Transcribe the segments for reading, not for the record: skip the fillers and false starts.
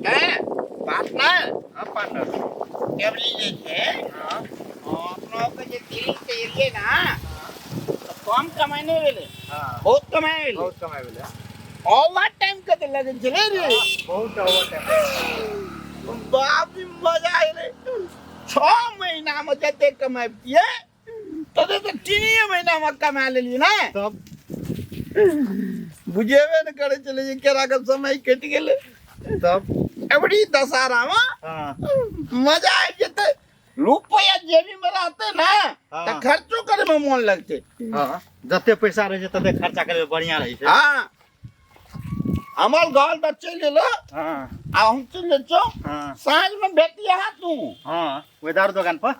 हैं पार्टनर। हाँ पार्टनर। टेबली जे छै। हाँ। अपनो के जे दिल्ली से एलियै ना तऽ कम कमाइ नहि भेलै। हाँ। बहुत कमाइ भेलै। बहुत कमाइ भेलै। ओवर टाइम कते लगै छलै रे। बहुत ओवर टाइम। बाप रे, मजा एलै। 6 महीना मे जते कमाबितियै तते तऽ 3 महीना मे कमा लेलियै ने। तब बुझेबे ने करै छलै जे केना के समय कटि गेलै। तब एवरी दशहरा मे हाँ। मजा आबि जेतै। रुपया जेबी मे रहतै ने हाँ। तऽ खर्चो करे मे मोन लगतै। हाँ, जते पैसा रहै छै तते खर्चा करे मे बढ़िया रहै छै। हाँ, हमर घर तऽ चलि एलो। हाँ। आ हम चलि जाइ छियौ। हाँ। साँझ मे भेटिए हा तू। हाँ, ओहि दारू दोकान पर।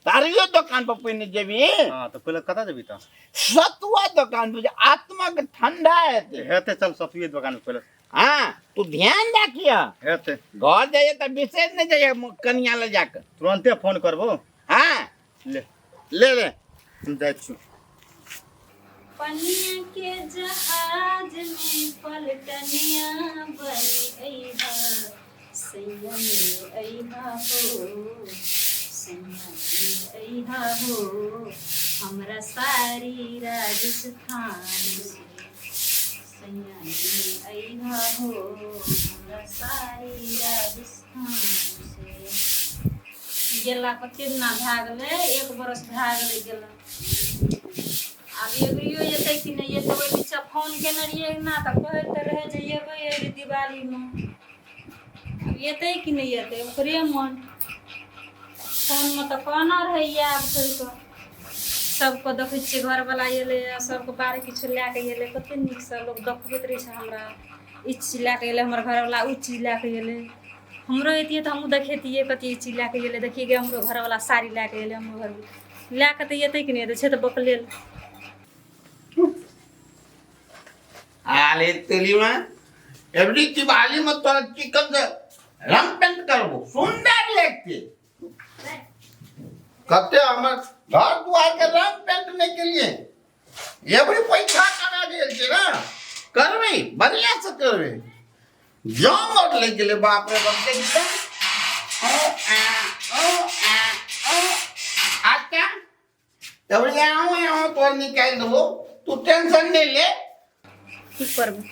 दारुए दोकान पर पहिने जेबी। हाँ, तऽ पहिले कतऽ जेबी तऽ? सतुआ दोकान पर जे आत्मा के ठंडा हेतै। हेतै, चल सतुए दोकान पर पहिले। हाँ, तू ध्यान राखिह। हेतै। घर जाइए तऽ विशेष नहि जाइए कनिया लऽ जाके। तुरन्ते फोन करबो। हाँ। ले। ले ले। हम जाइ छी। पनिया के जहाज में पलटनिया बनी अइहा, सैया में अइहा हो, सैया में अइहा हो, हमरा सारी राजस्थान से, सैया में अइहा हो, हमरा सारी राजस्थान से। गेला कते दिना भए गेलै, 1 बरस भए गेलै गेला। आब एबरियो एतै कि नहि एतै? ओहि बीच फोन केने रहियै ना तऽ कहैत रहै जे एबै एहि दिवालीमे। आब एतै कि नहि एतै ओकरे मन। फोनमे तऽ कहने रहै आयब कहि कऽ। सबके देखै छियै घरवला एलै सबके बाहर किछु लए कऽ एलै, कते नीकसँ लोक देखबैत रहै छै हमरा। ई चीज लए कऽ एलै हमर घरवला, ओ चीज लए कऽ एलै। हमरो अयतियै तऽ हमहूँ देखेतियै कथी ई चीज लए कऽ एलै। देखियै गे हमरो घरवला साड़ी लए कऽ एलै। हमरो घर लए कऽ तऽ एतै कि नहि एतै, छै तऽ बकलेल। आले तेली में एवरी दिवाली में तोरा चिकन से रंग पेंट करबो, सुंदर लगते। कते हमर घर दुआर के रंग पेंट नहीं के लिए एवरी पैसा कमा गेल छै ना, करबै बढ़िया से करबै। जाम और लग गेलै, बाप रे बाप। देखी तऽ ओ आ ओ आ ओ अच्छा एवरी आऊं आऊं तोर निकालि देबो, तू टेंशन नहीं ले। की करबै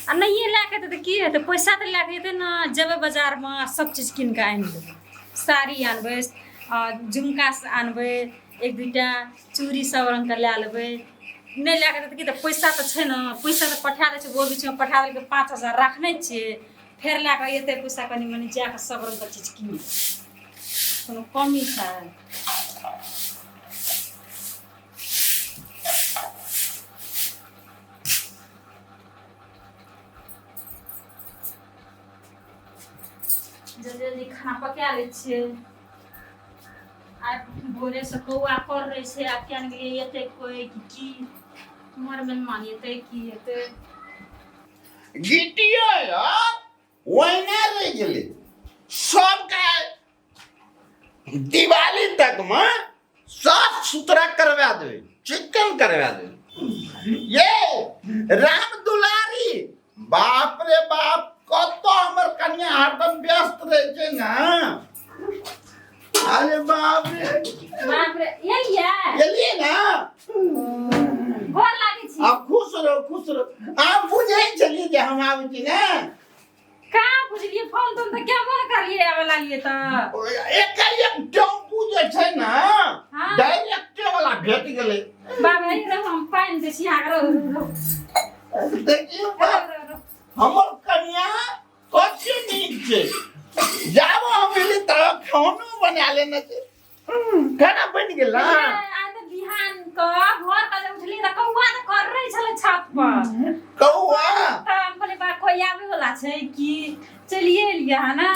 आ नहिए लए कऽ एतै तऽ की हेतै? पैसा तऽ लए कऽ एतै ने, जेबै बाजारमे सब चीज कीन कऽ आनि लेबै। साड़ी आनबै, आ झुमका आनबै, एक दुइटा चूड़ी सब रङ्गके लए लेबै। नहि लए कऽ एतै तऽ की तऽ पैसा तऽ छै ने, पैसा तऽ पठा दै छै। ओहि बीचमे पठा देलकै 5000, राखने छियै। फेर लए कऽ एतै पैसा कनि मनि, जा कऽ सब रङ्गके चीज कीन लेबै। कोनो कमी छै? जल्दी जल्दी खाना पका लै छियै। आइ भोरेसँ कौआ कर रहै छै, आब किया ने गेलियै एतै कोइ कि की हमर मेहमान एतै की एतै। गिटियो यार ओहिना रहि गेलै। सबके दिवाली तक मे साफ सुथरा करवा देबै, चिकन करवा देबै। ये राम दुलारी, बाप रे बाप, कतौ हमर कन्या हरदम व्यस्त रहै छै ने। अरे बाप रे। बाप रे, एलियै? एलियै ना। गोर लागै छी। आ खुश रहो, खुश रहो। अहाँ बुझै छलियै जे हम आबै छी ने? कहाँ बुझलियै? फोन तोन तऽ केबो ने करलियै, आबे लागलियै तऽ एकाएक टेम्पू जे छै ने, हाँ। डायरेक्टे वाला भेट गेलै। बाप रे, रहो, हम पानि दै छी अहाँके, रहो, रहो, देखियौ बाप, रहो, रहो। हमर कन्या कते नीक छै। जाब हम एली तब खानो बना लेने छै। खाना बनि गेल ना? आइ तऽ बिहान क भोर क जे उठली तऽ कौआ तऽ कर रहै छलै छत पर। कौआ? तऽ हम कहलियै बा कोई आबै वाला छै कि, चलिए एलियै अहाँ ने।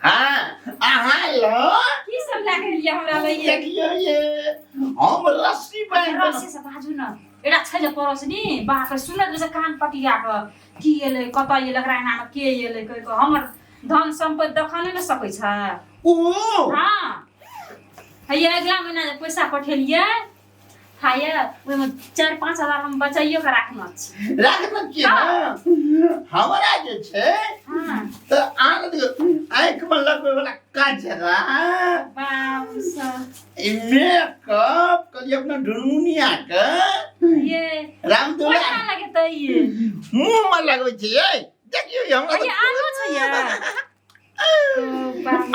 हाँ, अहाँ ल की सब लए के एलियै हमरा लए? देखियौ ये हम रस्सी बान्हि देलहुँ। रस्सी से बाजू ने, एकटा छै जे पड़ोसनी, बाप रे, सुनैत रहै छै कान पटिया कऽ, की एलै, कतऽ एलै, एकरा एनामे के एलै कहि कऽ हमर धन सम्पत्ति देखऽ नहि ने सकै छै। ओ हाँ, हैया अगिला महीना जे पैसा पठेलियै हाय, ओहिमे 4-5 हजार हम बचाइयो के राखने छी। राखने छियै ने? हमरा जे छै हाँ तऽ आन दियौ आँखिमे लगबै वाला कजरा बाप सब ई मेकअप कहलियै अपना ढुनमुनिया के ये रामदुला कोना लगेतै ये मुँह मे लगबै छै ये देखियौ ये हमरा ये आनो छै ये तऽ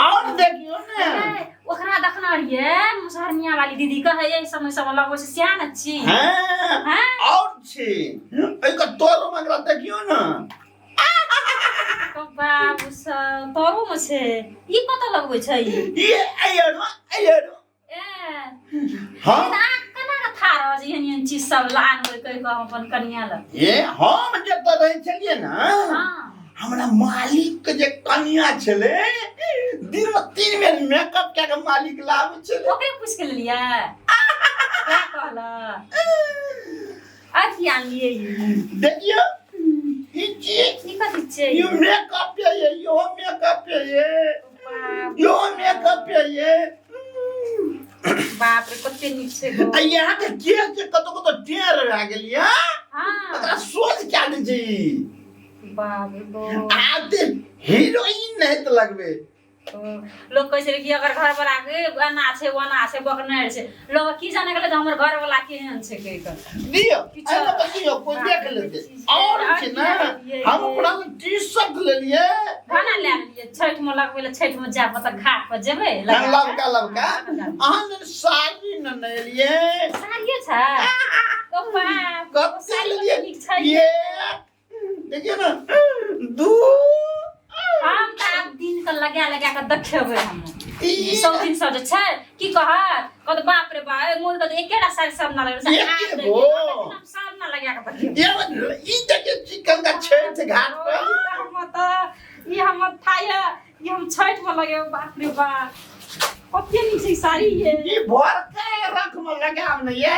और देखियौ ने ए, ओकरा देखना रहियै मुसहरनिया वाली दीदी कहै एहि समय सब लगबै छै सियान छी हाँ हाँ और छै एहिके तोरो मे एकरा देखियौ ने तो बाबू सब तोरो मे छै ई कतऽ लगबै छै ई ये अयरो अयरो ए हम तऽ अहाँ केना कऽ था रहल छी एहन एहन चीज सब लानबै कहि कऽ हम अपन कनिया लग ये हम जतऽ रहै छलियै ने हाँ हमरा मालिक के जे कनिया छलै दिन मे 3 बेर मेकअप कए के मालिक लाबै छलै ओकरे पूछि के लेलियै का कहलक अथी आनलियै ई देखियौ ई चीज ई कथी छै यो मेकअप ये यो मेकअप ये यो मेकअप ये बाप रे कते नीक छै गो आ यहाँ के के जे कतौ कतौ टेर भए गेल या हाँ ओकरा सोच क्या दै छै ई? बाप रे गो आ ते हीरोइन नहीं तऽ लगबे लोग कहै छै कि अगर घर वाला के एना छै ओना छै बकनेर छै लोग की जाने गेलै जे हमर घर वाला केहन छै कहि कऽ दियौ किछु एहिमे तऽ दियौ कोइ देख लेतै और छै ने हम अपना टी शर्ट लेलियै खाना लए लेलियै छठि मे लगबै लए छठि मे जायब तऽ घाट पर जेबै लबका लबका अहाँ लेल साड़ी ने लेलियै साड़ियो छै ओ बाप कते साड़ी लेलियै नीक छै ये देखियौ ने दू हम तऽ आब दिन के लगा लगा के देखेबै हम तीन सब दिन सब जे छै की कहत कहत बाप रे बाप मोन के एकेटा साड़ी सब ना लगै एके गो। सब ना लगा के देखेबै ये ई देखियौ चिकन का छठि घाट पर हम तऽ ई हमर थाया ई हम छठि में लगेबै बाप रे बाप कते नीक छै ई साड़ी ये ई भरका रख में लगाब ने ये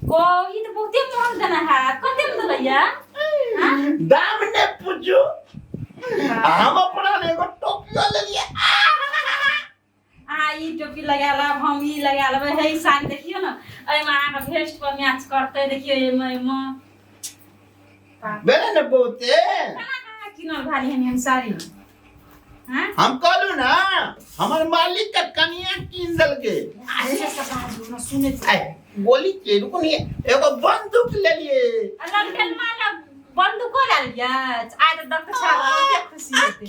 ओ ई तऽ बहुते महग देना है कते में देलैया दाम ने पूछू हम अपना ले एगो टोपियो लेलिए आ ई टोपी लगा लेब हम ई लगा लेबै हे ई साड़ी देखियौ ने एहिमे अहाँके भेस्ट पर मैच करतै देखियौ एहिमे एहिमे भेलै ने बहुते केना केना किनल भारी एहन एहन साड़ी हाँ हम कहलू ना हमर मालिक के कनिया कीन देलकै अच्छा से बाजू ना सुनै छी आय गोली के रुको नहीं एगो बंदूक लेलिए लंडन माला बंदूको लए लियै आइ तऽ देख छा बहुते खुशी हेतै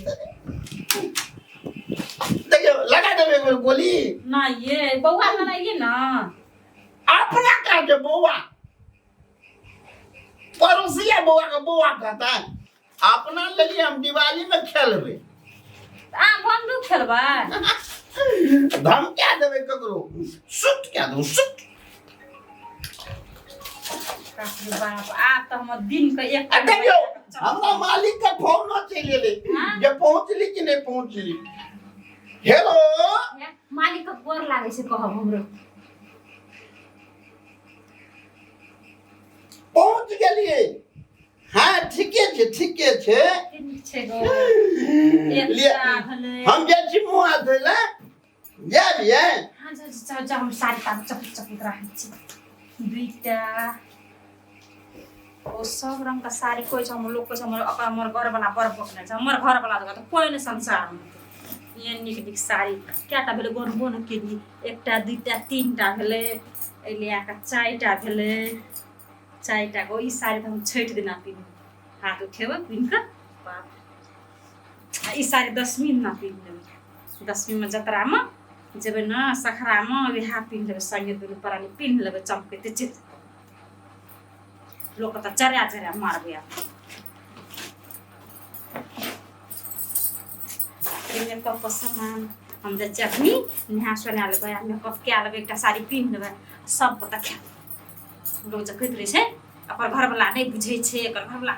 देखियो लगा देबै एक बेर गोली ना ये बौआ बनाइए ना अपना कह के बौआ पड़ोसिया बौआ के बौआ कहता है अपना लेलिए हम दिवाली में खेलबै आ बंदूक खेलबै धमका देबै ककरो सुट क्या दू सुट बाप रे बाप आब तऽ हमर दिन के एक आ देखियौ हमरा मालिक के फोन चलि गेलै हाँ? जे पहुँचली कि नहि पहुँचली हेलो मालिक के गोर लागै छै कहब हमरो पहुँच गेलियै हाँ ठीके छै ठीके छै नीक छै गो लिअ एकटा भेलै हम जाइ छी मुँह हाथ धोइ लए जायब यै हाँ जाउ जाउ जाउ हम साड़ी ताड़ी चपैत चपैत राखै छी दुईटा ओ सब रंग के साड़ी कोइ छै हमर लोक कहै छै हमर ओकर हमर घरवला बड़ बकने छै हमर घरवला जकाँ तऽ कोइ नहि संसारमे एहन नीक नीक साड़ी कएटा भेलै गनबो नहि केलियै एकटा दुईटा तीनटा भेलै एहि लए कऽ चारिटा भेलै चारिटा गो ई साड़ी तऽ हम छठि दिना पिन्हबै हाथ उठेबै पिन्ह कऽ बाप आ ई साड़ी दसमी दिना पिन्ह लेबै दसमीमे जतरामे जेबै ने सखरामे वएह पिन्ह लेबै संगे दुनू प्राणी पिन्ह लेबै चमकैते चलि जेतै लोक तऽ चरा चरा मारबै आब मेकअप के सामान हम जाइ छियै अखनी नहा सोना लेबै आ मेकअप कए लेबै एकटा साड़ी पिन्ह लेबै सबके देखा लोक जे कहैत रहै छै एकर घरवला नहि बुझै छै एकर घरवला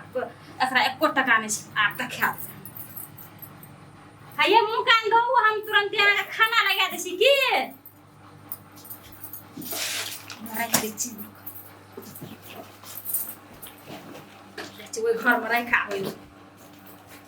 एकरा एको टका नहि छै आब देखा हे मुँह कान धोउ हम तुरन्ते अहाँके खाना लगा दै छी की राखि दै छी ओहि घरमे राखि